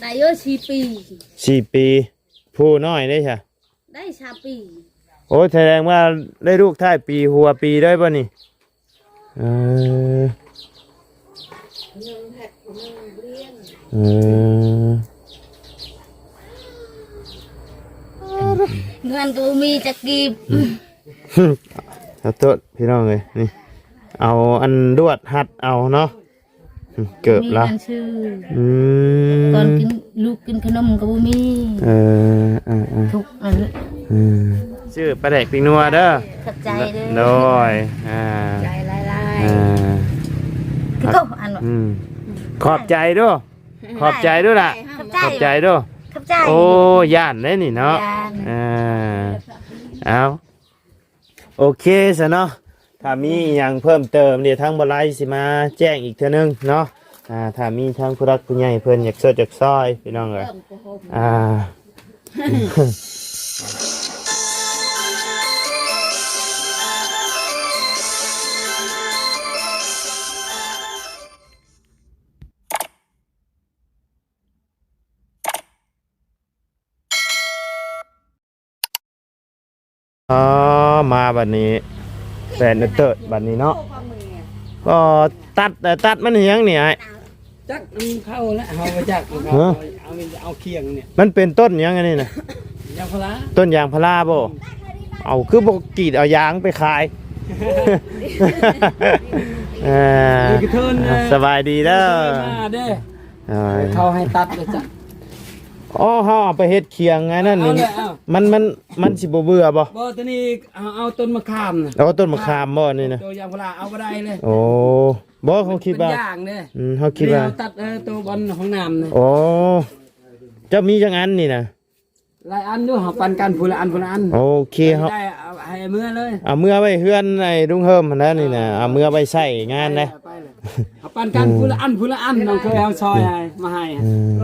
ອາຍຸສີ່ປີ ສີ່ປີ. ຜູ້ນ້ອຍເດ້ຊະ? ໄດ້ສາມປີ. ໂອ້ຍ ສະແດງວ່າໄດ້ລູກທ້າຍປີຫົວປີເລີຍບໍ່ນີ້? ເອີ ເອີ ເງິນກໍບໍ່ມີຈັກກີບ. ອືມ ຂໍໂທດພີ່ນ້ອງເອີຍ ນີ້ ເອົາອັນລວດຮັດເອົາເນາະ. ເກີບລະ ມີເງິນຊື້. ອືມ ຕອນກິນ ລູກກິນຂະໜົມກໍບໍ່ມີ. ເອີ ເອີ ເອີ ທຸກອັນ. ເອີ ຊື້ປາແດກປິງນົວເດີ. ຂອບໃຈເດີ. ໂດຍ ອ່າ ຂອບໃຈຫຼາຍໆ. ອ່າ ຄືເກົ່າອັນວ່າ ອືມ ຂອບໃຈດູ ຂອບໃຈດູລະ. ຂອບໃຈ ຂອບໃຈດູ. ຂອບໃຈ. ໂອ້ ຢ້ານເດ້ນີ້ເນາະ. ຢ້ານ. ອ່າ ເອົາ ໂອເຄຊະເນາະ ຖ້າມີອີ່ຫຍັງເພີ່ມເຕີມ ດຽວທາງບໍ່ໄລຊິມາແຈ້ງອີກເທື່ອໜຶ່ງເນາະ. ອ່າ ຖ້າມີທາງຜູ້ຫຼັກຜູ້ໃຫຍ່ເພິ່ນຢາກຊ່ວຍຢາກຊ່ອຍ ພີ່ນ້ອງເອີຍ ອ່າ ອໍ ມາບັດນີ້ ແປນເຕີດບັດນີ້ເນາະ. ກໍຕັດ ຕັດມັນຫຍັງນີ້ອ້າຍ? ຈັກນຳເຂົາແຫຼະ ເຮົາບໍ່ຈັກນຳເຂົາ. ຮະ? ເອົາ ເອົາຄຽງນີ້. ມັນເປັນຕົ້ນຫຍັງອັນນີ້ນະ? ຍາງພາລາ. ຕົ້ນຢາງພາລາບໍ່? ເອົາ ຄືບໍ່ກຣີດເອົາຢາງໄປຂາຍ? ເອີ ສະບາຍດີເດີ. ມາເດີ. ເອີ ເຂົາໃຫ້ຕັດເລີຍຈ້ະ. ອໍ ເຮົາເອົາໄປເຮັດຄຽງອັນນັ້ນນີ້ ເອົາເລີຍ ເອົາ ມັນ ມັນ ມັນຊິບໍ່ເບື່ອບໍ່? ບໍ່ ຕົວນີ້ເຮົາເອົາຕົ້ນມະຂາມນະ. ເອົາຕົ້ນມະຂາມບໍ່ນີ້ນະ? ໂຕຢາງພາລາເອົາບໍ່ໄດ້ເລີຍ. ໂອ້ ບໍ່ ເຮົາຄິດວ່າ ເປັນຢາງເດ້. ອືມ ເຮົາຄິດວ່າ ນີ້ເຮົາຕັດ ເອີ ໂຕບ່ອນຫ້ອງນ້ຳນະ. ໂອ້ ເຈົ້າມີຈັກອັນນີ້ນະ? ຫຼາຍອັນຢູ່ ເຮົາປັນກັນຜູ້ລະອັນ ຜູ້ລະອັນ. ໂອເຄ ເຮົາ ໄດ້ເອົາໃຫ້ເມືອເລີຍ ເອົາເມືອໄວ້ເຮືອນໄອ້ລຸງເຮີມຫັ້ນແຫຼະນີ້ນະ. ເອີ ເອົາເມືອໄວ້ໃຊ້ງານເດ້. ເອີ ໄປເລີຍ ເຮົາປັນກັນ ອືມ ຜູ້ລະອັນ ຜູ້ລະອັນ ນ້ອງເຄີຍເຮົາຊອຍໃຫ້ ມາໃຫ້. ອືມ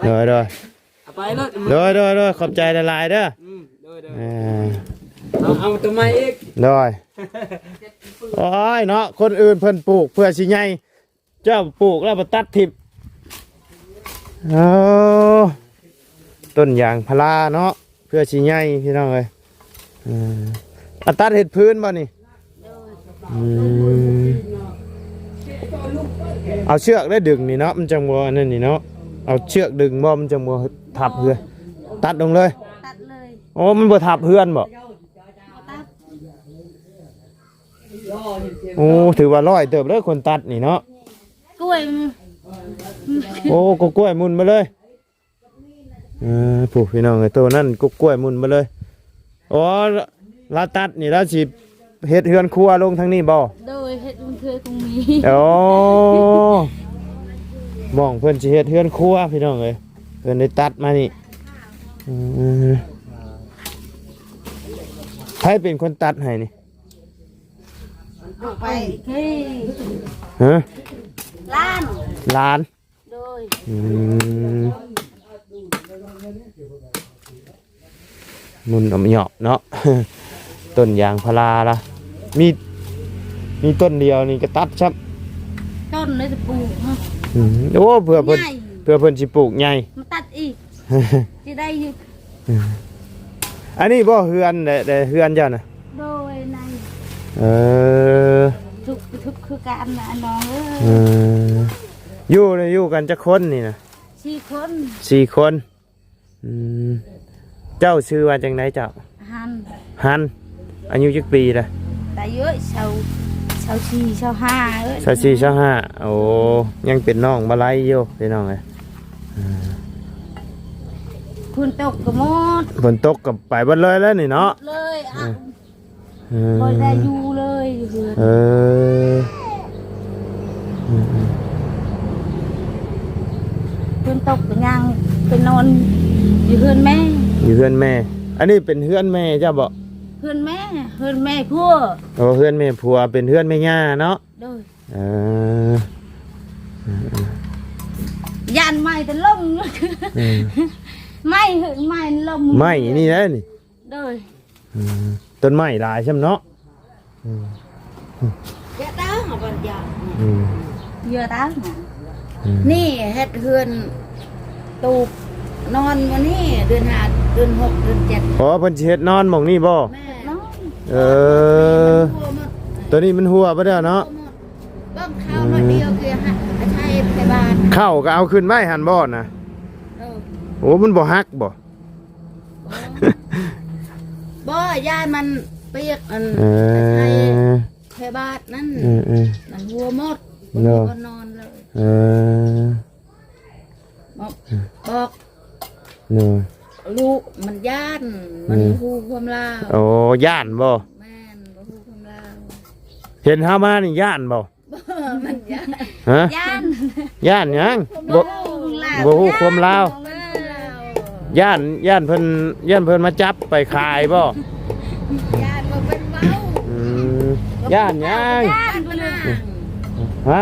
ໂດຍ ໂດຍ ເອົາໄປເລີຍ. ໂດຍ ໂດຍ ໂດຍ ຂອບໃຈຫຼາຍໆເດີ. ອືມ ໂດຍ ໂດຍ ເອີ ເອົາ ເອົາຕົວໃໝ່ອີກ. ໂດຍ ໂອ້ຍເນາະ ຄົນອື່ນເພິ່ນປູກເພື່ອຊິໃຫຍ່ ເຈົ້າປູກແລ້ວບໍ່ຕັດຖິ້ມ. ເອີ ຕົ້ນຢາງພາລາເນາະ ເພື່ອຊິໃຫຍ່ພີ່ນ້ອງເອີຍ. ເອີ ອາ ຕັດເຮັດພື້ນບໍ່ນີ້? ໂດຍ ອືມ ເອົາເຊືອກໄດ້ດຶງນີ້ເນາະ ມັນຈັ່ງບໍ່ອັນນັ້ນນີ້ເນາະ. ເອົາເຊືອກດຶງບໍ່ ມັນຈັ່ງບໍ່ທັບເຮືອນ. ຕັດລົງເລີຍ? ຕັດເລີຍ. ໂອ້ ມັນບໍ່ທັບເຮືອນບໍ່? ບໍ່ຕັດ. ໂອ້ ຖືວ່າຮ້ອຍເຕີບເດີຄົນຕັດນີ້ເນາະ. ກ້ວຍ ໂອ້ ກໍກ້ວຍໝຸ່ນມາເລີຍ. ເອີ ຜູ້ພີ່ນ້ອງເອີຍ ໂຕນັ້ນກໍກ້ວຍໝຸ່ນມາເລີຍ. ອໍ ລາວຕັດນີ້ລາວຊິເຮັດເຮືອນຄົວລົງທາງນີ້ບໍ່? ໂດຍ ເຮັດເຮືອນຄົວຄົງມີ. ໂອ້ ໝ່ອງເພິ່ນຊິເຮັດເຮືອນຄົວພີ່ນ້ອງເອີຍ ເພິ່ນໄດ້ຕັດມານີ້. ອືມ ໃຜເປັນຄົນຕັດໃຫ້ນີ້? ໄປ ຮະ? ຫຼານ ຫຼານ. ໂດຍ ອືມ ໝຸ່ນອອມຍອບເນາະ ຕົ້ນຢາງພາລາລະ ມີ ມີຕົ້ນດຽວນີ້ກໍຕັດຊ້ຳ. ຕົ້ນນີ້ຈະປູກເນາະ. ອືມ ໂອ້ ເພື່ອເພິ່ນ ໃຫຍ່ ເພື່ອເພິ່ນຊິປູກໃຫຍ່ ມາຕັດອີກ ຊິໄດ້ຢູ່. ອັນນີ້ບໍ່ເຮືອນແຫຼະ ແຕ່ເຮືອນເຈົ້ານະ? ໂດຍ ໃນ ເອີ ທຸກ ທຸກຄືກັນນະນ້ອງເອີຍ. ເອີ ຢູ່ ຢູ່ກັນຈັກຄົນນີ້ນະ? ສີ່ຄົນ. ສີ່ຄົນ. ອືມ ເຈົ້າຊື່ວ່າຈັ່ງໃດເຈົ້າ? ຫັນ ຫັນ. ອາຍຸຈັກປີລະ? ອາຍຸຊາວ ຊາວສີ່ ຊາວຫ້າເອີຍ. ຊາວສີ່ ຊາວຫ້າ. ໂອ້ ຍັງເປັນນ້ອງມາໄລຢູ່ພີ່ນ້ອງເອີຍ. ເອີ ຝົນຕົກກໍໝົດ ຝົນຕົກກໍໄປເບິດເລີຍແລ້ວນີ້ເນາະ. ເລີຍ ເອີ ອ່ະ ເອີ ບໍ່ໄດ້ຢູ່ເລີຍຢູ່ເຮືອນ. ເອີ ອືມໆ ຝົນຕົກກໍຍ່າງໄປນອນຢູ່ເຮືອນແມ່. ຢູ່ເຮືອນແມ່. ອັນນີ້ເປັນເຮືອນແມ່ເຈົ້າບໍ່? ເຮືອນແມ່ ເຮືອນແມ່ຜົວ. ໂອ້ ເຮືອນແມ່ຜົວ ເປັນເຮືອນແມ່ຍ່າເນາະ. ໂດຍ ເອີ ຢ້ານໄມ້ຕະລົງ. ອືມ ໄມ້ ໄມ້ລົງ ໄມ້ນີ້ນະນີ້. ໂດຍ ອືມ ຕົ້ນໄມ້ຫຼາຍຊ້ຳເນາະ. ອືມ ເຍອະຕາເຮົາບໍ່ຢາກ ອືມ ເຍອະຕາ ອືມ ນີ້ເຮັດເຮືອນ ຕູບນອນມື້ນີ້ ເດືອນຫ້າ ເດືອນຫົກ ເດືອນເຈັດ. ອໍ ເພິ່ນຊິເຮັດນອນໝ່ອງນີ້ບໍ່? ແມ່ນ. ເອີ ຕົວນີ້ມັນຮົ່ວເບິດແລ້ວເນາະ. ເບິ່ງເຂົ້າໜ້ອຍດຽວຄືໃຊ້ໄຟບ້ານ. ເຂົ້າກໍເອົາຂຶ້ນໄວ້ຫັ້ນບໍ່ນະ? ເອີ. ໂອ້ ມັນບໍ່ຫັກບໍ່? ບໍ່ ຢ້ານມັນປຽກ ອັນ ເອີ ໃຊ້ໄຟບ້ານນັ້ນ. ເອີໆ ມັນຮົ່ວໝົດ. ເນາະ ບໍ່ນອນເລີຍ. ເອີ. ບອກ ບອກ ໂດຍ ລູກມັນຢ້ານ. ມັນ ອືມ ບໍ່ຮູ້ຄວາມລາວ. ໂອ້ ຢ້ານບໍ່? ແມ່ນ ບໍ່ຮູ້ຄວາມລາວ. ເຫັນເຮົາມານີ້ຢ້ານບໍ່? ບໍ່ ມັນຢ້ານ. ຮະ? ຢ້ານ. ຢ້ານຫຍັງ? ບໍ່ ບໍ່ຮູ້ຄວາມລາວ. ບໍ່ຮູ້ຄວາມລາວ. ຢ້ານ ຢ້ານເພິ່ນ ຢ້ານເພິ່ນມາຈັບໄປຂາຍບໍ່? ຢ້ານບໍ່ເປັນເວົ້າ. ອືມ ຢ້ານຫຍັງ? ຢ້ານເພິ່ນນາງ. ຮະ?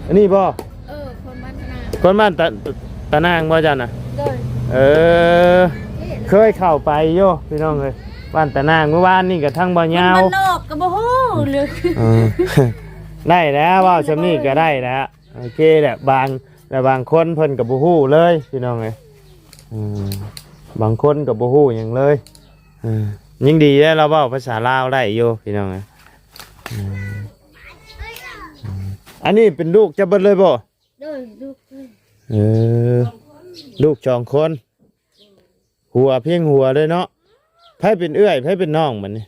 ອັນນີ້ບໍ່? ເອີ ຄົນບ້ານຕານາງ. ຄົນບ້ານຕາ ຕານາງບໍ່ເຈົ້ານະ? ໂດຍ. ເອີ ເຄີຍເຂົ້າໄປຢູ່ພີ່ນ້ອງເອີຍ ບ້ານຕານາງ. ມື້ວານນີ້ກໍທັງບໍ່ຍາວ ຄົນບ້ານນອກກໍບໍ່ຮູ້ເລີຍ. ເອີ ໄດ້ແລ້ວ ເວົ້າຊ່ຳນີ້ກໍໄດ້ແລ້ວ. ໂອເຄແຫຼະ ບາງ ແຕ່ບາງຄົນເພິ່ນກໍບໍ່ຮູ້ເລີຍພີ່ນ້ອງເອີຍ. ເອີ ບາງຄົນກໍບໍ່ຮູ້ຫຍັງເລີຍ. ເອີ ຍັງດີແລ້ວລາວເວົ້າພາສາລາວໄດ້ຢູ່ພີ່ນ້ອງເອີຍ. ເອີ ອັນນີ້ເປັນລູກເຈົ້າເບິດເລີຍບໍ່? ໂດຍ ລູກເອີຍ. ເອີ ລູກສອງຄົນ ຫົວພຽງຫົວເລີຍເນາະ. ໃຜເປັນເອື້ອຍ ໃຜເປັນນ້ອງບັດນີ້?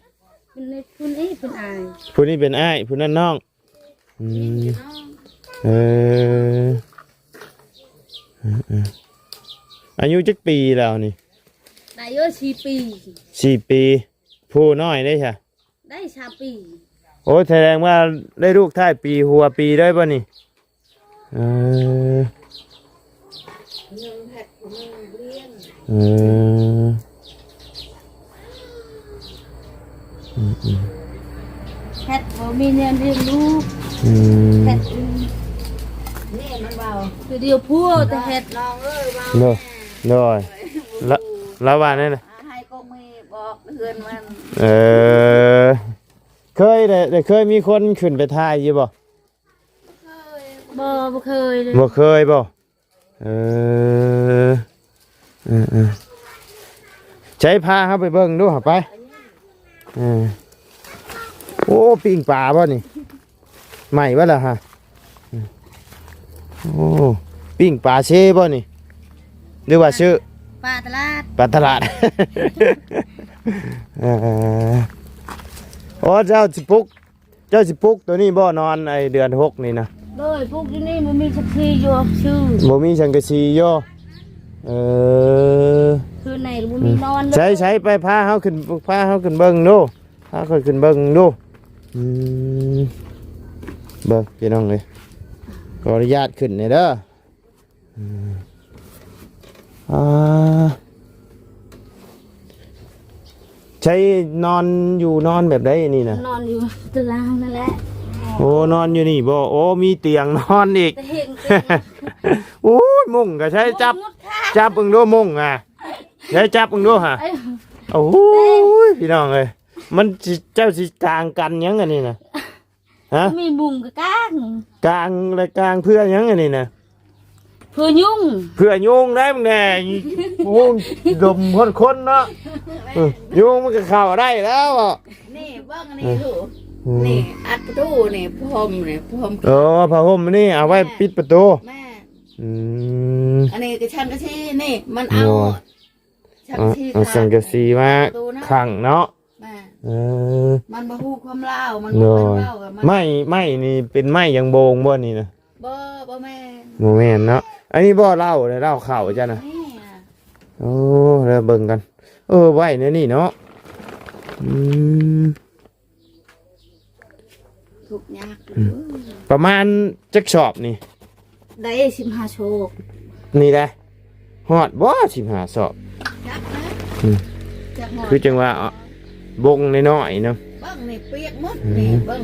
ເປັນ ຜູ້ນີ້ເປັນອ້າຍ ຜູ້ນີ້ເປັນອ້າຍ ຜູ້ນັ້ນນ້ອງ. ອືມ ເອີ ເອີ ເອີ ອາຍຸຈັກປີແລ້ວນີ້? ໄດ້ຢູ່ສີ່ປີ. ສີ່ປີ. ຜູ້ນ້ອຍເດ້ຊະ? ໄດ້ສາມປີ. ໂອ້ ສະແດງວ່າໄດ້ລູກທ້າຍປີຫົວປີເລີຍບໍ່ນີ້? ເອີ ເອີ ອືມໆ ແພັດບໍ່ມີແນວລ້ຽງລູກ. ອືມ ແພັດ ອືມ ນີ້ມັນເວົ້າ ຄືດຽວຜົວແຕ່ແພັດ ນ້ອງເອີຍ ເວົ້າ. ໂດຍ ໂດຍ ລະ ລະວ່າແນວໃດ? ໃຫ້ກໍມີບອກເຮືອນມັນ. ເອີ ເຄີຍໄດ້ ໄດ້ເຄີຍມີຄົນຂຶ້ນໄປຖ່າຍຢູ່ບໍ່? ບໍ່ ບໍ່ເຄີຍເລີຍ. ບໍ່ເຄີຍບໍ່? ເອີ ເອີ ເອີ ໃສພາເຮົາໄປເບິ່ງດູຫາໄປ. ເອີ ໂອ້ ປີ້ງປາບໍ່ນີ້? ໃໝ່ບໍ່ລະຮະ? ໂອ້ ປີ້ງປາເຊບໍ່ນີ້ ຫຼືວ່າຊື້? ປາຕະຫຼາດ ປາຕະຫຼາດ. ເອີ ໂອ້ ເຈົ້າຊິປຸກ ເຈົ້າຊິປຸກໂຕນີ້ບໍ່ ນອນໄອ້ເດືອນຫົກນີ້ນະ? ໂດຍ ປຸກຢູ່ນີ້ ບໍ່ມີສັງກະສີຢູ່ ຊື່ ບໍ່ມີສັງກະສີຢູ່. ເອີ ຄືໃນບໍ່ມີນອນເລີຍ. ໃສໆ ໄປພາເຮົາຂຶ້ນ ພາເຮົາຂຶ້ນເບິ່ງດູ ພາຂ້ອຍຂຶ້ນເບິ່ງດູ. ອືມ ເບິ່ງພີ່ນ້ອງເອີຍ ຂໍອະນຸຍາດຂຶ້ນແດ່ເດີ. ອືມ ອ່າ ໃຊ້ນອນຢູ່ ນອນແບບໃດນີ້ນະ? ນອນຢູ່ຕາລາງນັ້ນແຫຼະ. ໂອ້ ນອນຢູ່ນີ້ບໍ່? ໂອ້ ມີຕຽງນອນອີກ. ໂອ້ຍ ມຸ້ງກໍໃຊ້ຈັບ ຈັບເບິ່ງດູມຸ້ງອະ ໃຊ້ຈັບເບິ່ງດູຫາ. ໂອ້ຍ ພີ່ນ້ອງເອີຍ ມັນຊິ ເຈົ້າຊິກາງກັນຫຍັງອັນນີ້ນະ? ຮະ? ມີມຸ້ງກໍກາງ ກາງແລະກາງເພື່ອຫຍັງອັນນີ້ນະ? ເພື່ອຍຸງ ເພື່ອຍຸງໄດ້ມຶງແດ່. ໂອ້ຍ ດົມຄົນໆເນາະ. ເອີ ຍຸງມັນກໍເຂົ້າໄດ້ແລ້ວ. ນີ້ເບິ່ງອັນນີ້ລູກ ນີ້ອັດປະຕູ ນີ້ຜ້າຫົ່ມ ນີ້ຜ້າຫົ່ມ. ເອີ ຜ້າຫົ່ມນີ້ເອົາໄວ້ປິດປະຕູ. ແມ່ນ. ອືມ ອັນນີ້ກໍສັງກະສີ ນີ້ມັນເອົາ ໂດຍ ສັງກະສີ ເອົາສັງກະສີມາ ປະຕູນະ ຂັງເນາະ. ແມ່ນ. ເອີ ມັນບໍ່ຮູ້ຄວາມລາວ ມັນບໍ່ເຄີຍເວົ້າກັບມັນ. ໄມ້ ໄມ້ນີ້ເປັນໄມ້ຢາງໂບງບໍ່ນີ້ນະ? ບໍ່ ບໍ່ແມ່ນ ບໍ່ແມ່ນເນາະ. ອັນນີ້ບໍ່ເຫຼົ້າເນາະ ເຫຼົ້າເຂົ້າເຈົ້ານະ? ນີ້ນະ. ໂອ້ ແລ້ວເບິ່ງກັນ ເອີ ໄວ້ໃນນີ້ເນາະ. ອືມ ທຸກຍາກ. ອືມ ປະມານຈັກສອບນີ້? ໄດ້ສິບຫ້າສອບນີ້ແຫຼະ. ຮອດບໍ່ສິບຫ້າສອບ? ຈັກນະ. ອືມ ຈັກຮອດ ຄືຈັ່ງວ່າ ບົງນ້ອຍໆເນາະ. ເບິ່ງນີ້ປຽກໝົດ. ອືມ ນີ້ເບິ່ງ.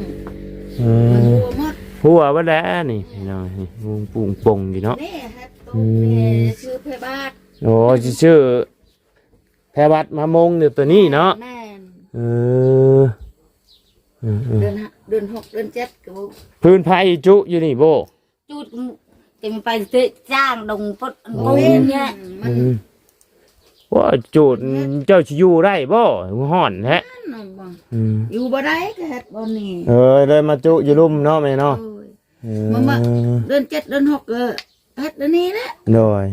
ອືມ ມັນຮົ່ວໝົດ ຮົ່ວໝົດແລ້ວນີ້ພີ່ນ້ອງ. ນີ້ມຸງປຸງປົງຢູ່ເນາະ. ນີ້ ອືມ ນີ້ຊື້ແພບາດ. ໂອ້ ຊິຊື້ແພບາດມາມຸງຢູ່ໂຕນີ້ເນາະ. ແມ່ນ. ເອີ ເອີໆ ເດືອນຫ້າ ເດືອນຫົກ ເດືອນເຈັດກໍບໍ່. ພື້ນໄຟຈຸຢູ່ນີ້ບໍ່? ຈຸດ ກໍມີໄປເຕະຈ້າງດົງປົດອັນ ໂອ້ ໂອ້ຍ ນີ້ ມັນ ອືມ ໂອ້ຍ ຈູດ ເຈົ້າຊິຢູ່ໄດ້ບໍ່? ຮ້ອນແທ້ ນັ້ນນະບໍ່ ອືມ ຢູ່ບໍ່ໄດ້ກໍເຮັດບ່ອນນີ້ ເອີ ເລີຍມາຈຸຢູ່ລຸ່ມເນາະແມ່ເນາະ ໂດຍ ເອີ ມາ ມາເດືອນເຈັດເດືອນຫົກກໍເຮັດອັນນີ້ແຫຼະ ໂດຍ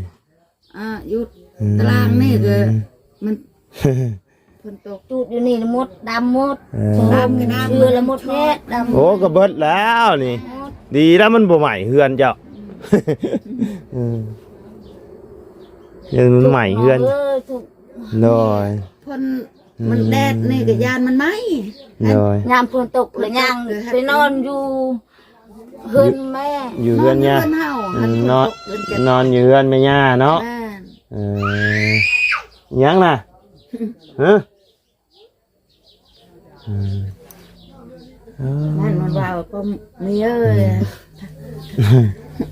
ອ່າ ຢູ່ ອືມ ຕາລາງນີ້ກໍມັນ ຝົນຕົກ ຈູດຢູ່ນີ້ລະໝົດ ດຳໝົດ ເອີ ດຳກໍດຳ ເຊື້ອລະໝົດແທ້ ດຳ ໂອ້ ກໍເບິດແລ້ວນີ້ ໝົດ ດີແລ້ວມັນບໍ່ໄໝ້ເຮືອນເຈົ້າ ອືມ ເອີ ຢ້ານມັນໄໝ້ເຮືອນ ເອີ ທຸກ ໂດຍ ຝົນ ອືມ ມັນແດດນີ້ກໍຢ້ານມັນໄໝ້ ໂດຍ ຍາມຝົນຕົກລະຍ່າງ ໄປນອນຢູ່ ເຮືອນແມ່ ຢູ່ເຮືອນຍ່າ ນອນຢູ່ເຮືອນເຮົາ ອືມ ນອນ ນອນຢູ່ເຮືອນແມ່ຍ່າເນາະ ແມ່ນ ເອີ ຫຍັງນະ ຮະ ອືມ ເອີ ນັ້ນມັນວ່າກໍມີເອີຍ ອືມ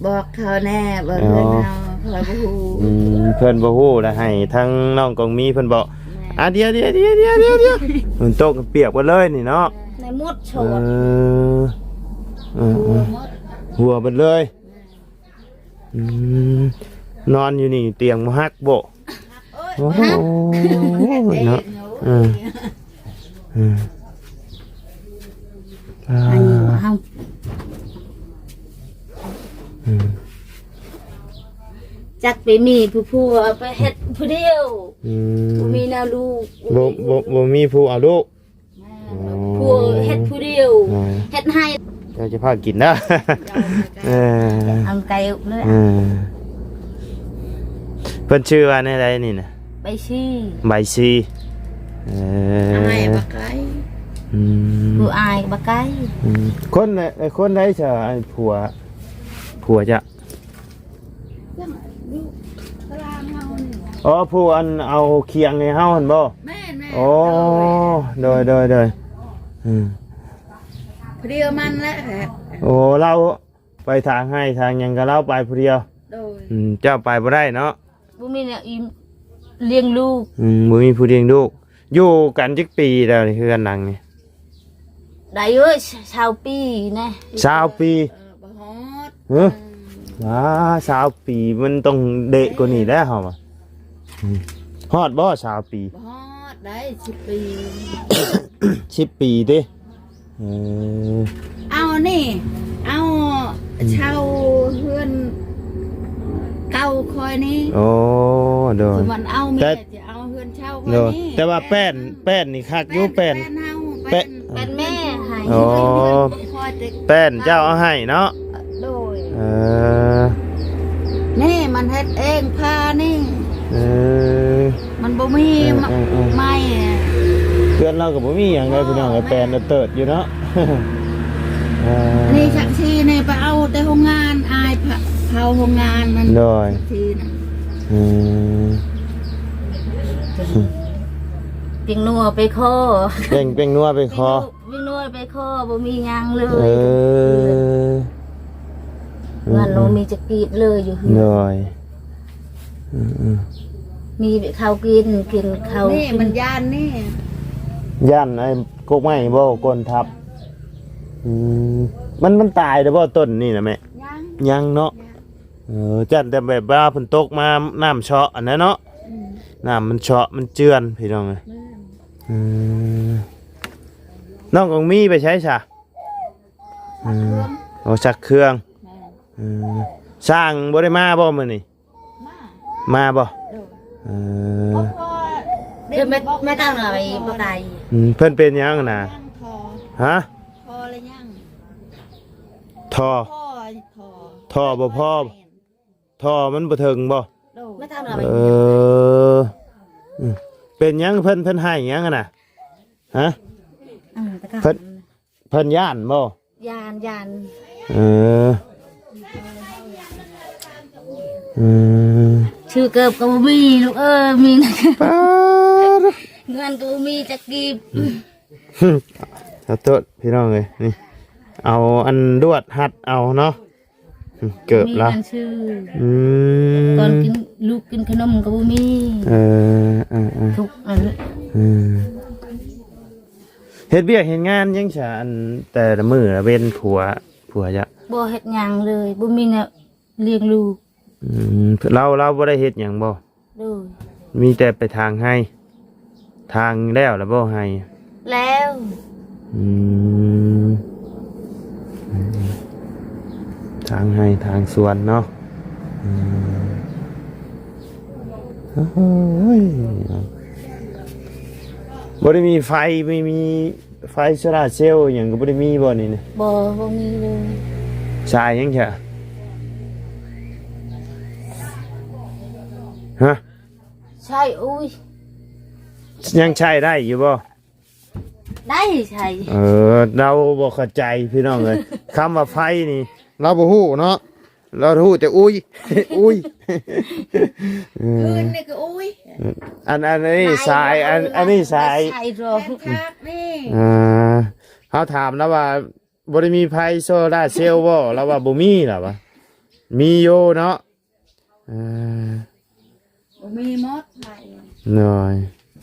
ບອກເຂົາແດ່ ເບິ່ງ ອໍ ເຮືອນເຮົາ ຂ້ອຍບໍ່ຮູ້ ອືມ ເພິ່ນບໍ່ຮູ້ລະ ໃຫ້ທາງນ້ອງກອງມີເພິ່ນບອກ ແມ່ນ ອ່າ ດຽວໆໆໆໆ ມັນຕົກປຽກເບິດເລີຍນີ້ເນາະ ໃນໝົດໂຊນ ເອີ ເອີໆ ຫົວເບິດເລີຍ ອືມ ນອນຢູ່ນີ້ຕຽງບໍ່ຫັກບໍ່? ໂອ້ໂຫ ເນາະ ເອີ ເອີ ອາຍຸເຮົາ ອືມ ຈັກໄປມີຜູ້ຜົວ ໄປເຮັດຜູ້ດຽວ ອືມ ບໍ່ມີແນວລູກ ບໍ່ ບໍ່ ບໍ່ມີຜູ້ເອົາລູກ ແມ່ນ ອໍ ຜູ້ເຮັດຜູ້ດຽວ ອໍ ເຮັດໃຫ້ ເຈົ້າຈະພາກິນເດີ ເອີ ເອົາໄກ່ເລີຍ ເອີ ເພິ່ນຊື່ວ່າແນວໃດນີ້ນະ? ໃບຊີ ໃບຊີ ເອີ ອ້າຍບັກໄກ່ ອືມ ຜູ້ອ້າຍບັກໄກ່ ອືມ ຄົນໃດ ຄົນໃດຊະ ອ້າຍ ຜົວ ຜົວເຈົ້າ? ຍັງຢູ່ຕະລາງເຮົານີ້ ອໍ ຜູ້ອັນເອົາຄຽງໃຫ້ເຮົາຫັ້ນບໍ່? ແມ່ນໆ ອໍ ໂດຍ ໂດຍ ໂດຍ ໂດຍ ອືມ ຜູ້ດຽວມັນແຫຼະ ໂອ້ ລາວໄປທາງໄຮ່ທາງຫຍັງກໍລາວໄປຜູ້ດຽວ ໂດຍ ອືມ ເຈົ້າໄປບໍ່ໄດ້ເນາະ ບໍ່ມີແນວອີ່ມລ້ຽງລູກ ອືມ ບໍ່ມີຜູ້ລ້ຽງລູກ ຢູ່ກັນຈັກປີແລ້ວນີ້ ເຮືອນຫຼັງນີ້? ໄດ້ເອີຍ ຊາວປີນະ ຊາວປີ ເອີ ບໍ່ຮອດ ຮະ ເອີ ວ້າ ຊາວປີ ມັນຕ້ອງເດະກວ່ານີ້ແຫຼະເຮົາວ່າ ອືມ ຮອດບໍ່ຊາວປີ? ບໍ່ຮອດໄດ໋ ສິບປີ ສິບປີຕິ ເອີ ເອົານີ້ ເອົາ ອືມ ເຊົ່າເຮືອນເກົ່າຂ້ອຍນີ້ ໂອ້ ໂດຍ ຄືມັນເອົາເມຍ ແຕ່ ຈະເອົາເຮືອນເຊົ່າຂ້ອຍນີ້ ໂດຍ ແຕ່ວ່າແປ້ນ ແປ້ນນີ້ຄັກຢູ່ ແປ້ນ ແປ້ນ ແປ້ນເຮົາ ແປ້ນ ແປ້ນ ແປ້ນແມ່ໃຫ້ ອໍ ແປ້ນເຈົ້າເອົາໃຫ້ເນາະ ໂດຍ ເອີ ນີ້ມັນເຮັດເອງຜ້ານີ້ ເອີ ມັນບໍ່ມີ ເອີ ເອີ ເອີ ໄມ້ ເຮືອນລາວກໍບໍ່ມີຫຍັງໃດ໋ ພີ່ນ້ອງເອີຍ ແປ້ນເຕີດຢູ່ເນາະ ເອີ ນີ້ຊັກຊີນີ້ໄປເອົາແຕ່ໂຮງງານ ອ້າຍເຜົາໂຮງງານນັ້ນ ໂດຍ ຊັກຊີນະ ອືມ ແປ້ງນົວໄປຂໍ ແປ້ງ ແປ້ງນົວໄປຂໍ ແປ້ງນົວໄປຂໍ ບໍ່ມີຫຍັງເລີຍ ເອີ ເງິນບໍ່ມີຈັກກີບເລີຍຢູ່ເຮືອນ ໂດຍ ອືມໆ ມີແຕ່ເຂົ້າກິນ ກິນເຂົ້າ ນີ້ມັນຢ້ານນີ້ ຢ້ານໄອ້ກົກໄມ້ບໍ່ ກົ້ນທັບ ອືມ ມັນ ມັນຕາຍແລ້ວບໍ່ຕົ້ນນີ້ນະແມ່? ຍັງ ຍັງເນາະ ຍັງ ເອີ ຢ້ານແຕ່ແບບວ່າຝົນຕົກມາ ນ້ຳເຊາະອັນນັ້ນເນາະ ອືມ ນ້ຳມັນເຊາະ ມັນເຈື່ອນ ພີ່ນ້ອງເອີຍ ແມ່ນ ເອີ ນ້ອງກອງມີໄປໃສຊະ? ອືມ ໂອ້ ຊັກເຄື່ອງ ແມ່ນ ເອີ ຊ່າງບໍ່ໄດ້ມາບໍ່ມື້ນີ້? ມາ ມາບໍ່? ໂດຍ ເອີ ເພິ່ນມາ ມາຕັ້ງໜ້າໄປບໍ່ໄກ ອືມ ເພິ່ນເປັນຫຍັງນະ? ທໍ ຮະ? ທໍລະຍັງ ທໍ ທໍ ທໍບໍ່ພໍ ແມ່ນ ທໍ່ມັນບໍ່ເຖິງບໍ່? ໂດຍ ມາທາງໜ້າ ເອີ ອືມ ເປັນຫຍັງເພິ່ນ ເພິ່ນໄຫ້ຫຍັງຫັ້ນນະ? ຮະ? ອືມ ເພິ່ນ ເພິ່ນຢ້ານບໍ່? ຢ້ານ ຢ້ານ ເອີ ອືມ ຊື້ເກີບກໍບໍ່ມີລູກເອີຍ ມີ ປາດ ເງິນກໍບໍ່ມີຈັກກີບ ອືມ ຂໍໂທດພີ່ນ້ອງເອີຍ ນີ້ ເອົາອັນລວດຮັດເອົາເນາະ. ອືມ ເກີບລະ ມີເງິນຊື້ ອືມ ຕອນກິນ ລູກກິນຂະໜົມກໍບໍ່ມີ ເອີ ເອີ ເອີ ທຸກອັນ ເອີ ເຮັດວຽກເຮັດງານຫຍັງຊະ ອັນແຕ່ລະມື້ລະເວັນ ຜົວ ຜົວຈະ ບໍ່ເຮັດຫຍັງເລີຍ ບໍ່ມີແນວ ລ້ຽງລູກ. ອືມ ລາວ ລາວບໍ່ໄດ້ເຮັດຫຍັງບໍ່? ໂດຍ ມີແຕ່ໄປຖາງໄຮ່. ຖາງແລ້ວລະບໍ່ໄຮ່? ແລ້ວ. ອືມ ຖາງໄຮ່ຖາງສວນເນາະ. ອືມ ໂອ້ຍ ບໍ່ໄດ້ມີໄຟ ບໍ່ມີໄຟໂຊລາເຊວຫຍັງກໍບໍ່ໄດ້ມີບໍ່ນີ້ນະ? ບໍ່ ບໍ່ມີເລີຍ. ສາຍຫຍັງຊະ? ຮະ? ໃຊ້ ອຸ້ຍ ຍັງໃຊ້ໄດ້ຢູ່ບໍ່? ໄດ້ໃຊ້. ເອີ ລາວບໍ່ເຂົ້າໃຈພີ່ນ້ອງເອີຍ ຄຳວ່າໄຟນີ້ລາວບໍ່ຮູ້ເນາະ. ລາວຮູ້ແຕ່ອຸ້ຍ ອຸ້ຍ. ເອີ ຄືນນີ້ກໍອຸ້ຍ. ອັນ ອັນນີ້ສາຍ ອັນ ອັນນີ້ສາຍ ສາຍໂດ. ອ່າ ເຮົາຖາມລາວວ່າ ບໍ່ໄດ້ມີໄຟໂຊລາເຊວບໍ່? ລາວວ່າບໍ່ມີ ລາວວ່າ ມີຢູ່ເນາະ. ເອີ ບໍ່ມີໝົດໄຟ. ໂດຍ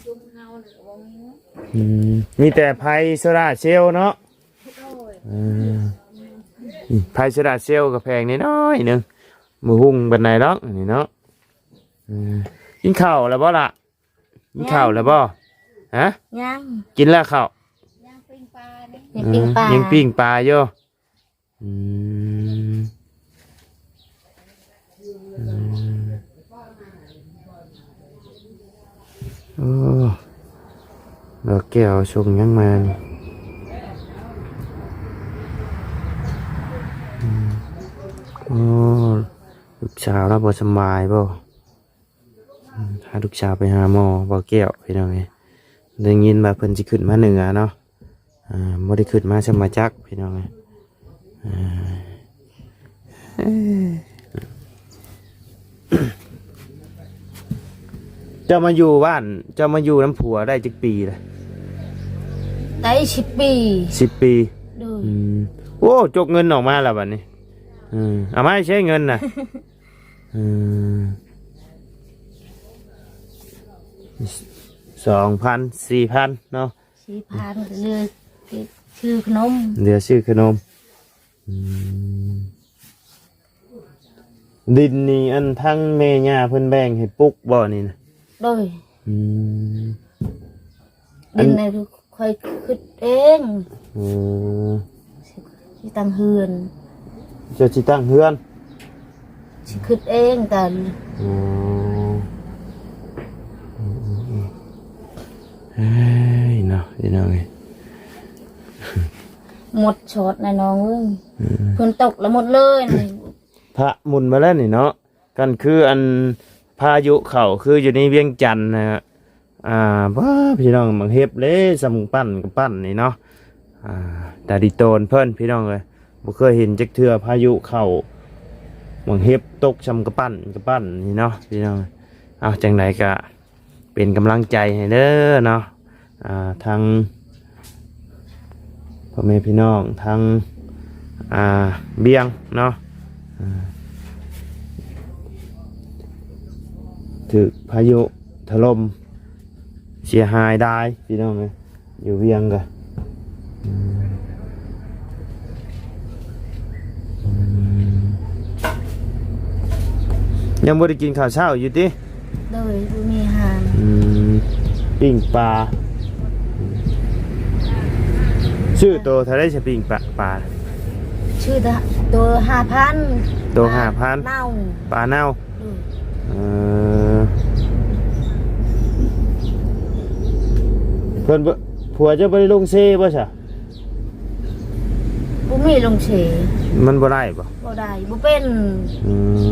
ຊຸມເຮົານີ້ກໍບໍ່ມີ. ອືມ ມີແຕ່ໄຟໂຊລາເຊວເນາະ. ໂດຍ ເອີ ໄຟໂຊລາເຊວກໍແຜງນ້ອຍໆໜຶ່ງ ບໍ່ຮຸ່ງປານໃດດອກນີ້ເນາະ. ເອີ ກິນເຂົ້າແລ້ວບໍ່ລະ? ກິນເຂົ້າແລ້ວບໍ່? ຮະ? ຍັງ. ກິນແລ້ວເຂົ້າ? ຍັງປີ້ງປານີ້. ຍັງປີ້ງປາ ເອີ ຍັງປີ້ງປາຢູ່. ອືມ ອືມ ໂອ້ ດອກແກ້ວສົ່ງຫຍັງມານີ້? ອືມ ໂອ້ ລູກສາວລາວບໍ່ສະບາຍບໍ່? ອືມ ພາລູກສາວໄປຫາໝໍ ບໍ່ແກ້ວ ພີ່ນ້ອງເອີຍ. ໄດ້ຍິນວ່າເພິ່ນຊິຂຶ້ນມາເໜືອເນາະ. ອ່າ ບໍ່ໄດ້ຂຶ້ນມາສຳມາຈັກ ພີ່ນ້ອງເອີຍ. ອ່າ ເຈົ້າມາຢູ່ບ້ານ ເຈົ້າມາຢູ່ນຳຜົວໄດ້ຈັກປີລະ? ໄດ້ສິບປີ. ສິບປີ. ໂດຍ. ອືມ ໂອ້ ຈົກເງິນອອກມາແລ້ວບັດນີ້. ເອີ ເອົາມາໃຊ້ເງິນນະ. ເອີ ສອງພັນ ສີ່ພັນເນາະ. ສີ່ພັນ ເຫຼືອຊື້ຂະໜົມ. ເຫຼືອຊື້ຂະໜົມ. ອືມ ດິນນີ້ ອັນ ທາງແມ່ຍ່າເພິ່ນແບ່ງໃຫ້ປຸກບໍ່ນີ້ນະ? ໂດຍ. ອືມ ດິນໃນ ຂ້ອຍຄິດເອງ. ເອີ ຊິຕັ້ງເຮືອນ. ເຈົ້າຊິຕັ້ງເຮືອນ? ຊິຄິດເອງຕອນ. ອໍ ເອີຍເນາະ ພີ່ນ້ອງເອີຍ. ໝົດຊອດນະນ້ອງເອີຍ. ເອີ ຝົນຕົກລະໝົດເລີຍນີ້. ພະໝຸ່ນມາແລ້ວນີ້ເນາະ. ກັນຄືອັນພາຍຸເຂົ້າ ຄືຢູ່ໃນວຽງຈັນນະ. ອ່າ ວ້າ ພີ່ນ້ອງ ໝາກເຫັບເດ້ ສ່ຳກຳປັ້ນກຳປັ້ນນີ້ເນາະ. ອ່າ ຕາດີໂຕນເພິ່ນ ພີ່ນ້ອງເອີຍ ບໍ່ເຄີຍເຫັນຈັກເທື່ອ ພາຍຸເຂົ້າ ໝາກເຫັບຕົກສ່ຳກຳປັ້ນກຳປັ້ນນີ້ເນາະ ພີ່ນ້ອງ. ເອົາ ຈັ່ງໃດກະ ເປັນກຳລັງໃຈໃຫ້ເດີເນາະ ອ່າ ທັງພໍ່ແມ່ພີ່ນ້ອງ ທັງ ອ່າ ວຽງເນາະ ອ່າ ຖືກພາຍຸຖະຫຼົ່ມເສຍຫາຍຫຼາຍ ພີ່ນ້ອງເອີຍ. ຢູ່ວຽງກະ ຍັງບໍ່ໄດ້ກິນເຂົ້າເຊົ້າຢູ່ຕິ? ໂດຍ ບໍ່ມີອາຫານ. ອືມ ປີ້ງປາ ຊື້ໂຕເທົ່າໃດຊະ? ປີ້ງປາ ປາ ຊື້ໂຕຫ້າພັນ. ໂຕຫ້າພັນ ເນົ່າ ປາເນົ່າ. ອືມ ເອີ ເພິ່ນບໍ່ ຜົວເຈົ້າບໍ່ໄດ້ລົງເຊບໍ່ຊະ? ບໍ່ມີລົງເຊ. ມັນບໍ່ໄດ້ບໍ່? ບໍ່ໄດ້ ບໍ່ເປັນ. ອືມ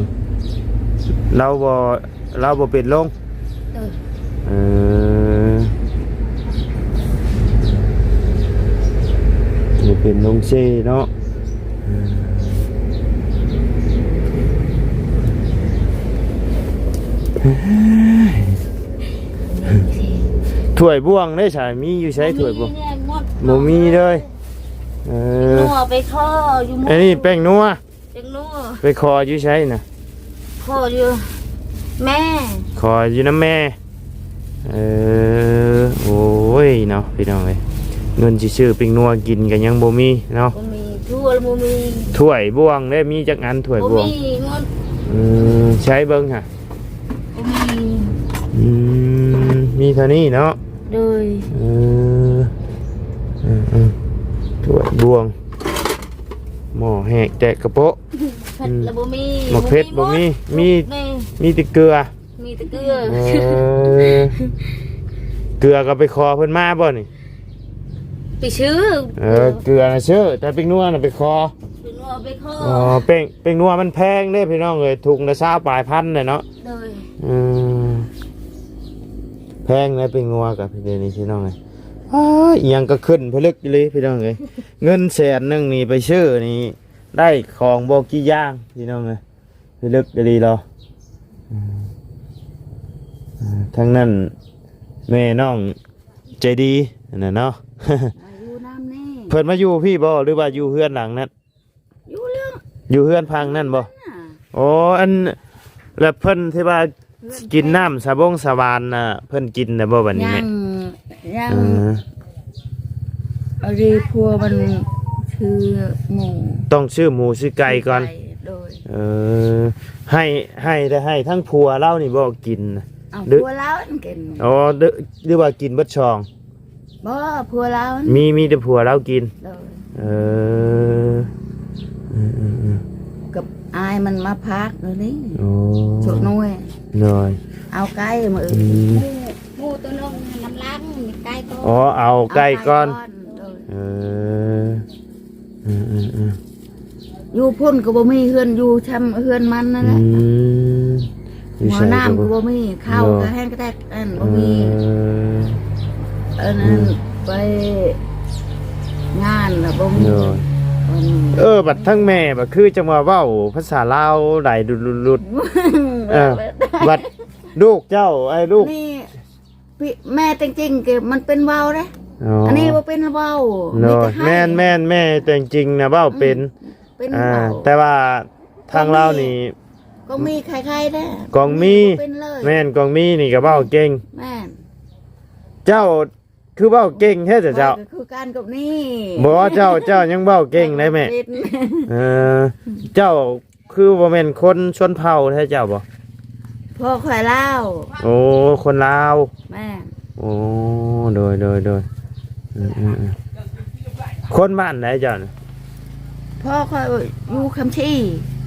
ລາວບໍ່ ລາວບໍ່ເປັນລົງ. ເອີ ເອີ ບໍ່ເປັນລົງເຊເນາະ. ຖ້ວຍບ່ວງເດ້ຊະ ມີຢູ່ໃສຖ້ວຍບ່ວງ? ບໍ່ມີເລີຍ. ເອີ ໄປຂໍຢູ່ ອັນນີ້ແປ້ງນົວ ແປ້ງນົວ ໄປຂໍຢູ່ໃສນະ? ຂໍຢູ່ແມ່ ຂໍຢູ່ນຳແມ່. ເອີ ໂອ້ຍເນາະ ພີ່ນ້ອງເອີຍ ເງິນຊິຊື້ແປ້ງນົວກິນກໍຍັງບໍ່ມີເນາະ. ບໍ່ມີ ຖ້ວຍບໍ່ມີ ຖ້ວຍບ່ວງເດ້ ມີຈັກອັນຖ້ວຍບ່ວງ? ບໍ່ມີໝົດ. ອືມ ໃຊ້ເບິ່ງຫະ ບໍ່ມີ ອືມ ມີເທົ່ານີ້ເນາະ ໂດຍ ເອີ ເອີ ເອີ ຖ້ວຍບ່ວງ ໝໍ້ແຫກແຕກກະໂປະ ເຜັດລະບໍ່ມີ ໝາກເຜັດບໍ່ມີ ມີ ມີແຕ່ເກືອ ມີແຕ່ເກືອ ເອີ ເກືອກໍໄປຂໍເພິ່ນມາບໍ່ນີ້? ໄປຊື້ ເອີ ເກືອນະຊື້ ແຕ່ແປ້ງນົວນະໄປຂໍ ແປ້ງນົວໄປຂໍ ອໍ ແປ້ງ ແປ້ງນົວມັນແພງເດ້ພີ່ນ້ອງເອີຍ ຖົງລະຊາວປາຍພັນເດ້ເນາະ ໂດຍ ອືມ ແພງເດ້ແປ້ງນົວກໍ ເດນີ້ພີ່ນ້ອງເອີຍ ອ້າ ອີ່ຫຍັງກໍຂຶ້ນຜະລຶກອີ່ຫຼີພີ່ນ້ອງເອີຍ ເງິນແສນໜຶ່ງນີ້ໄປຊື້ນີ້ ໄດ້ຂອງບໍ່ກີ່ຢ່າງພີ່ນ້ອງເອີຍ ພິລຶກອີ່ຫຼີເນາະ ອືມ ທາງນັ້ນແມ່ນ້ອງໃຈດີຫັ້ນນະເນາະ ມາຢູ່ນຳນີ້ ເພິ່ນມາຢູ່ພີ້ບໍ່ ຫຼືວ່າຢູ່ເຮືອນຫຼັງນັ້ນ? ຢູ່ເລື່ອງ ຢູ່ເຮືອນພັງນັ້ນບໍ່? ອ່າ ໂອ້ ອັນ ແລ້ວເພິ່ນທີ່ວ່າ ເຮືອນ ກິນນ້ຳສາບົງສາຫວານນະ ເພິ່ນກິນໄດ້ບໍ່ບັດນີ້ແມ່? ຍັງ ຍັງ ເອີ ອັນນີ້ຜົວມັນຊື້ໝູ ຕ້ອງຊື້ໝູຊື້ໄກ່ກ່ອນ ຊື້ໄກ່ ໂດຍ ເອີ ໃຫ້ ໃຫ້ ໄດ້ໃຫ້ທັງຜົວລາວນີ້ບໍ່ກິນ? ເອົາ ຫຼື ຜົວລາວກິນ ອໍ ຫຼື ຫຼືວ່າກິນເບິດຊ່ອງ? ບໍ່ ຜົວລາວ ມີ ມີແຕ່ຜົວລາວກິນ ໂດຍ ເອີ ອືມໆໆ ກັບອ້າຍມັນມາພາກເລີຍນີ້ ໂອ້ ໂຊກນ້ອຍ ໂດຍ ເອົາໄກ່ມື້ອື່ນ ອືມ ໝູ ໝູໂຕໜຶ່ງນຳຫຼັງ ໄກ່ກ່ອນ ອໍ ເອົາໄກ່ກ່ອນ ເອົາໄກ່ກ່ອນ ໂດຍ ເອີ ອືມໆໆ ຢູ່ພຸ້ນກໍບໍ່ມີເຮືອນຢູ່ ຊ່ຳເຮືອນມັນນັ້ນແຫຼະ ອືມ ຢູ່ໃສກໍບໍ່ ໝໍ້ນ້ຳກໍບໍ່ມີ ເຂົ້າກໍແຫ້ງກະແຕກ ອັນບໍ່ມີ ເອີ ອັນນັ້ນ ອືມ ໄປງານລະບໍ່ມີ ໂດຍ ອັນ ເອີ ບັດທັງແມ່ບັດຄືຈັ່ງວ່າເວົ້າພາສາລາວໄດ້ຫຼຸດໆໆ ເອີ ບັດລູກເຈົ້າ ໄອ້ລູກ ນີ້ ພີ່ ແມ່ແທ້ຈິງກໍມັນເປັນເວົ້າເດ້ ອໍ ອັນນີ້ບໍ່ເປັນເວົ້າ ໂດຍ ມີແຕ່ໄຫ້ ແມ່ນໆ ແມ່ແທ້ຈິງນະເວົ້າເປັນ ອືມ ເປັນ ອ່າ ເວົ້າ ແຕ່ວ່າທາງລາວນີ້ ກອງມີ ກອງມີໄຄໆເດ້ ກອງມີ ບໍ່ເປັນເລີຍ ແມ່ນ ກອງມີນີ້ກໍເວົ້າເກັ່ງ ແມ່ນ ເຈົ້າຄືເວົ້າເກັ່ງແທ້ເຈົ້າ ຂ້ອຍກໍຄືກັນກັບນີ້ ບໍ່ ເຈົ້າ ເຈົ້າຍັງເວົ້າເກັ່ງໄດ້ແມ່ ເປັນ ເອີ ເຈົ້າ ຄືບໍ່ແມ່ນຄົນຊົນເຜົ່າແທ້ເຈົ້າບໍ່? ພໍ່ຂ້ອຍລາວ ໂອ້ ຄົນລາວ ແມ່ນ ໂອ້ ໂດຍ ໂດຍ ໂດຍ ອືມໆໆ ຄົນບ້ານໃດເຈົ້ານະ? ພໍ່ຂ້ອຍຢູ່ຄຳຊີ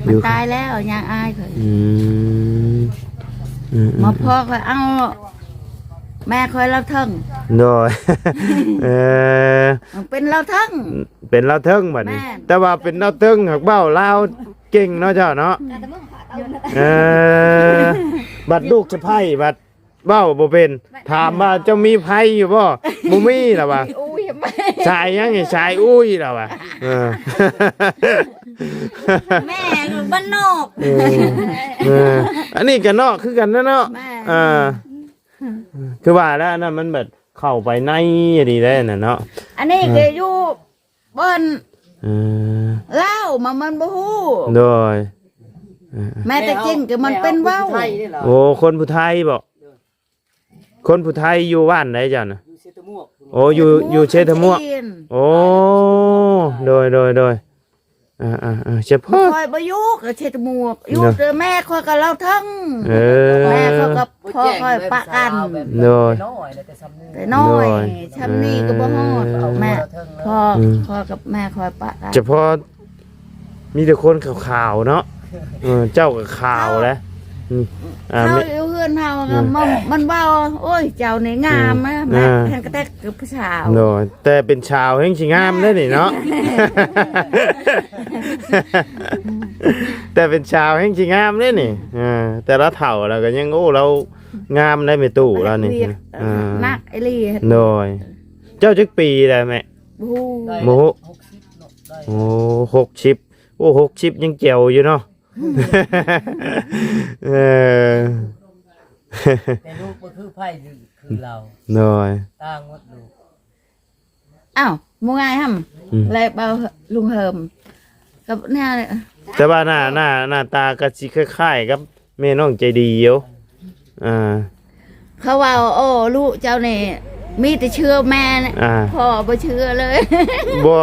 ມັນຢູ່ ຕາຍແລ້ວ ຍ່າອ້າຍຂ້ອຍ ອືມ ອືມໆໆ ມາພໍ່ຂ້ອຍເອົາ ແມ່ຂ້ອຍລາວເທິງ ໂດຍ ເອີ ເປັນລາວເທິງ ເປັນລາວເທິງບັດນີ້ ແມ່ນ ແຕ່ວ່າເປັນລາວເທິງຫາກເວົ້າລາວ ເກັ່ງເນາະເຈົ້າເນາະ ເອີ ບັດລູກສະໃພ້ບັດເວົ້າບໍ່ເປັນ ຖາມວ່າເຈົ້າມີໃຜຢູ່ບໍ່? ບໍ່ມີລະວ່າ ອຸ້ຍ ສາຍຫຍັງນີ້? ສາຍອຸ້ຍລະວ່າ ເອີ ແມ່ຢູ່ບ້ານນອກ ເອີ ເອີ ອັນນີ້ກໍນອກຄືກັນນະເນາະ ແມ່ ເອີ ຄືວ່າແລ້ວ ອັນນັ້ນມັນແບບເຂົ້າໄປໃນອີ່ຫຼີໄດ໋ນັ້ນເນາະ ອັນນີ້ກໍຢູ່ ບ່ອນ ເອີ ລາວ ມັນ ມັນບໍ່ຮູ້ ໂດຍ ເອີ ແມ່ແຕ່ຈິງກໍມັນເປັນເວົ້າ ແມ່ເຮົາຄົນໄທເດ້ລະ ໂອ້ ຄົນຜູ້ໄທບໍ? ໂດຍ ຄົນຜູ້ໄທຢູ່ບ້ານໃດເຈົ້ານະ? ຢູ່ເຊຕະມວກ ໂອ້ ຢູ່ ຢູ່ເຊຕະມວກ ໂອ້ ໂດຍ ໂດຍ ໂດຍ ອ່າໆໆ ສະເພາະ ຂ້ອຍບໍ່ຢູ່ກັບເຊຕະມວກ ຢູ່ແຕ່ແມ່ຂ້ອຍກັບລາວເທິງ ເອີ ແມ່ຂ້ອຍກັບພໍ່ຂ້ອຍປະກັນ ໂດຍ ແຕ່ນ້ອຍ ໂດຍ ຊ່ຳນີ້ກໍບໍ່ຮອດ ເອີ ແມ່ ພໍ່ ອືມ ພໍ່ກັບແມ່ຂ້ອຍປະກັນ ສະເພາະມີແຕ່ຄົນຂາວໆເນາະ ເອີ ເຈົ້າກໍຂາວແຫຼະ ອືມ ອ່າ ເຮົາຢູ່ເຮືອນເຮົາ ອືມ ມັນ ມັນເວົ້າ ໂອ້ຍ ເຈົ້ານີ້ງາມ ອືມ ນະ ແມ່ ອ່າ ແຮ່ງກະແຕກ ຄືຜູ້ສາວ ໂດຍ ແຕ່ເປັນສາວແຮ່ງຊິງາມເດ້ນີ້ເນາະ ແຕ່ເປັນສາວແຮ່ງຊິງາມເດ້ນີ້ ອ່າ ແຕ່ລາວເຖົ້າແລ້ວກໍຍັງ ໂອ້ ລາວງາມໄດ໋ແມ່ຕູ້ລາວນີ້ ອ່າ ໜັກອີ່ຫຼີ ໂດຍ ເຈົ້າຈັກປີແລ້ວແມ່? ບໍ່ຮູ້ ບໍ່ຮູ້ ຫົກສິບເນາະ ໄດ້ ໂອ້ ຫົກສິບ ໂອ້ ຫົກສິບຍັງແຈວຢູ່ເນາະ ອືມ ເອີ ແຕ່ລູກບໍ່ຄືໃຜ ຄືລາວ ໂດຍ ຕ່າງໝົດລູກ ອ້າວ ໝູ່ງ່າຍຫຳ ອືມ ແລະເບົາລຸງເຮີມ ກັບແນວ ແຕ່ວ່າໜ້າ ໜ້າ ໜ້າຕາກໍຊິຄ້າຍໆກັບແມ່ນ້ອງໃຈດີຢູ່ ອ່າ ເຂົາເວົ້າ ໂອ້ ລູກເຈົ້ານີ້ມີແຕ່ເຊື່ອແມ່ນະ ອ່າ ພໍ່ບໍ່ເຊື່ອເລີຍ ບໍ່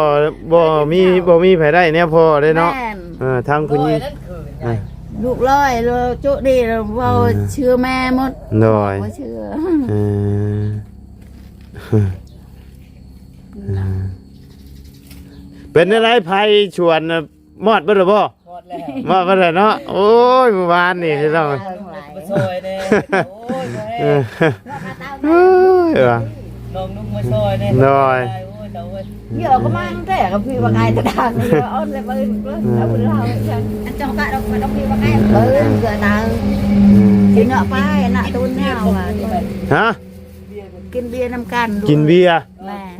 ບໍ່ມີ ບໍ່ມີໃຜໄດ້ແນວພໍ່ເດ້ເນາະ ແມ່ນ ເອີ ທາງຜູ້ຍິງ ໂດຍ ນັ້ນຄື ອ່າ ລູກຫຼ້ອຍ ໂລຈຸດີ ເວົ້າ ເອີ ເຊື່ອແມ່ໝົດ ໂດຍ ບໍ່ເຊື່ອ ເອີ ເປັນແນວໃດ ໄພສວນ ມອດເບິດແລ້ວບໍ່? ມອດແລ້ວ ມອດເບິດແລ້ວເນາະ. ໂອ້ຍ ມື້ວານນີ້ພີ່ນ້ອງ ມາຊ່ອຍແດ່ ໂອ້ຍ ເອີ ເອີຍ ວ່າ ນ້ອງນຸ່ງມາຊ່ອຍແດ່ ໂດຍ ໂອ້ຍ ເຈົ້າເອີຍ ເຍອະກໍມາຕັ້ງແຕ່ກັບພີ່ວ່າໄງ ຕະດານນີ້ ເອົາແຕ່ເບິ່ງເບິ່ງ ເອົາເອົາ ອັນເຈົ້າກະດອກ ດອກນີ້ວ່າໄງ ເອີ ເກືອຕາ ອືມ ກິນເນາະ ໄປນະ ຕູນແນວວ່າ ຮະ? ກິນເບຍນຳກັນ ກິນເບຍ ແມ່ນ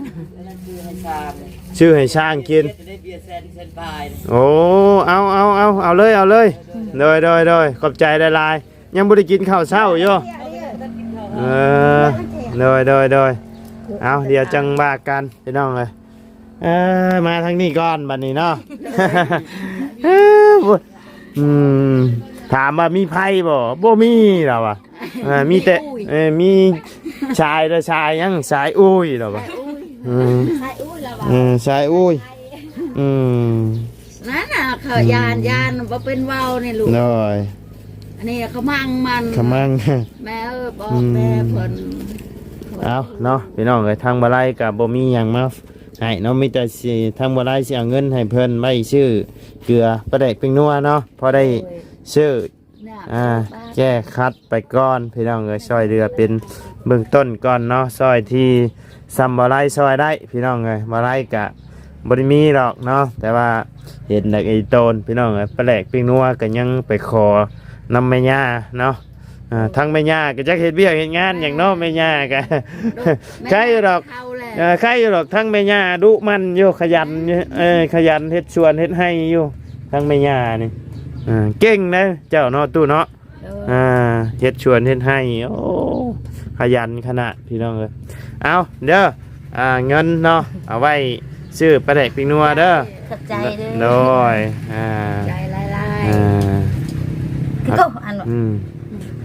ຊື້ໃຫ້ຊ້າງກິນ ໂອ້ ເອົາ ເອົາ ເອົາ ເອົາເລີຍ ເອົາເລີຍ ໂດຍ ໂດຍ ໂດຍ ຂອບໃຈຫຼາຍໆ. ຍັງບໍ່ໄດ້ກິນເຂົ້າເຊົ້າຢູ່ ເອີ ໂດຍ ໂດຍ ໂດຍ ເອົາ ດຽວຈັ່ງວ່າກັນພີ່ນ້ອງເອີຍ. ເອີ ມາທາງນີ້ກ່ອນບັດນີ້ເນາະ ເອີ ບໍ່ ອືມ ຖາມວ່າມີໃຜບໍ່? ບໍ່ມີລາວວ່າ ເອີ ມີແຕ່ ເອີ ມີຊາຍລະຊາຍຫຍັງ ຊາຍອຸ້ຍລາວວ່າ ຊາຍອຸ້ຍ ອືມ ຊາຍອຸ້ຍລາວວ່າ ເອີ ຊາຍອຸ້ຍ ອືມ ນັ້ນນະ ເຂົາ ອືມ ຢ້ານ ຢ້ານບໍ່ເປັນເວົ້ານີ້ລູກ ໂດຍ ອັນນີ້ຂະມັງມັນ ຂະມັງ ແມ່ເອີຍ ບອກ ອືມ ແມ່ເພິ່ນ ເອົາເນາະ ພີ່ນ້ອງເອີຍ ທາງບໍ່ໄລກໍບໍ່ມີຫຍັງມາໃຫ້ເນາະ ມີແຕ່ຊິ ທາງບໍ່ໄລຊິເອົາເງິນໃຫ້ເພິ່ນໄວ້ຊື້ເກືອ ປາແດກ ແປ້ງນົວເນາະ ພໍໄດ້ ໂດຍ ຊື້ ອ່າ ແກ້ຂັດໄປກ່ອນພີ່ນ້ອງເອີຍ ຊ່ອຍເຫຼືອເປັນເບື້ອງຕົ້ນກ່ອນເນາະ ຊ່ອຍທີ່ຊ່ຳບໍ່ໄລຊ່ອຍໄດ້ພີ່ນ້ອງເອີຍ ບໍ່ໄລກະບໍ່ໄດ້ມີດອກເນາະ ແຕ່ວ່າເຫັນແລ້ວໄອ້ໂຕນພີ່ນ້ອງເອີຍ ປາແດກ ແປ້ງນົວກໍຍັງໄປຂໍນຳແມ່ຍ່າເນາະ ອ່າ ທາງແມ່ຍ່າກໍຈັກເຮັດວຽກເຮັດງານຫຍັງເນາະ ແມ່ຍ່າກໍ ແມ່ຍ່າ ໄຄຢູ່ດອກ ເອີ ໄຄຢູ່ດອກ ທັງແມ່ຍ່າດຸໝັ່ນຢູ່ ຂະຫຍັນຢູ່ ເອີ ຂະຫຍັນເຮັດສວນເຮັດໄຮ່ຢູ່ ທັງແມ່ຍ່ານີ້ ເອີ ເກັ່ງເດ້ເຈົ້າເນາະ ຕູ້ເນາະ ໂດຍ ອ່າ ເຮັດສວນເຮັດໄຮ່ ໂອ້ ຂະຫຍັນຂະໜາດພີ່ນ້ອງເອີຍ ເອົາເດີ ອ່າ ເງິນເນາະ ເອົາໄວ້ຊື້ປາແດກ ແປ້ງນົວເດີ ຂອບໃຈເດີ ໂດຍ ອ່າ ຂອບໃຈຫຼາຍໆ ອ່າ ຄືເກົ່າ ອັນ ອືມ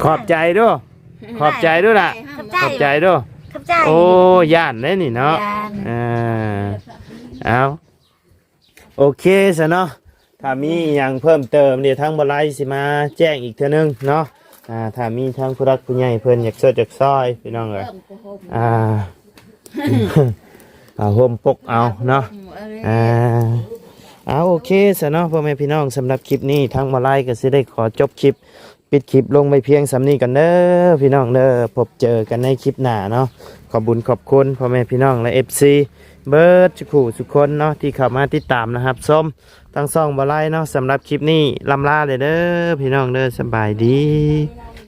ຂອບໃຈດູ ຂອບໃຈດູລະ ຂອບໃຈ ຂອບໃຈດູ ຂອບໃຈ ໂອ້ ຢ້ານເດ້ນີ້ເນາະ ຢ້ານ ອ່າ ເອົາ ໂອເຄຊະເນາະ ຖ້າມີອີ່ຫຍັງເພີ່ມເຕີມ ດຽວທາງບໍ່ໄລຊິມາແຈ້ງອີກເທື່ອໜຶ່ງເນາະ ອ່າ ຖ້າມີທາງຜູ້ຫຼັກຜູ້ໃຫຍ່ເພິ່ນຢາກຊ່ວຍຢາກຊ່ອຍ ພີ່ນ້ອງເອີຍ ອ່າ ຜ້າຫົ່ມປົກເອົາເນາະ ອ່າ ເອົາ ໂອເຄຊະເນາະ ພໍ່ແມ່ພີ່ນ້ອງ ສຳລັບຄລິບນີ້ ທາງບໍ່ໄລກໍຊິໄດ້ຂໍຈົບຄລິບ ປິດຄລິບລົງໄວ້ພຽງສ່ຳນີ້ກ່ອນເດີພີ່ນ້ອງເດີ ພົບເຈີກັນໃນຄລິບໜ້າເນາະ ຂອບບຸນຂອບຄຸນພໍ່ແມ່ພີ່ນ້ອງ ແລະ ເອັຟຊີ ເບິດທຸກຜູ້ທຸກຄົນເນາະ ທີ່ເຂົ້າມາຕິດຕາມ ແລະ ຮັບຊົມທາງຊ່ອງບໍ່ໄລເນາະ ສຳລັບຄລິບນີ້ລ່ຳລາເລີຍເດີພີ່ນ້ອງເດີ ສະບາຍດີ.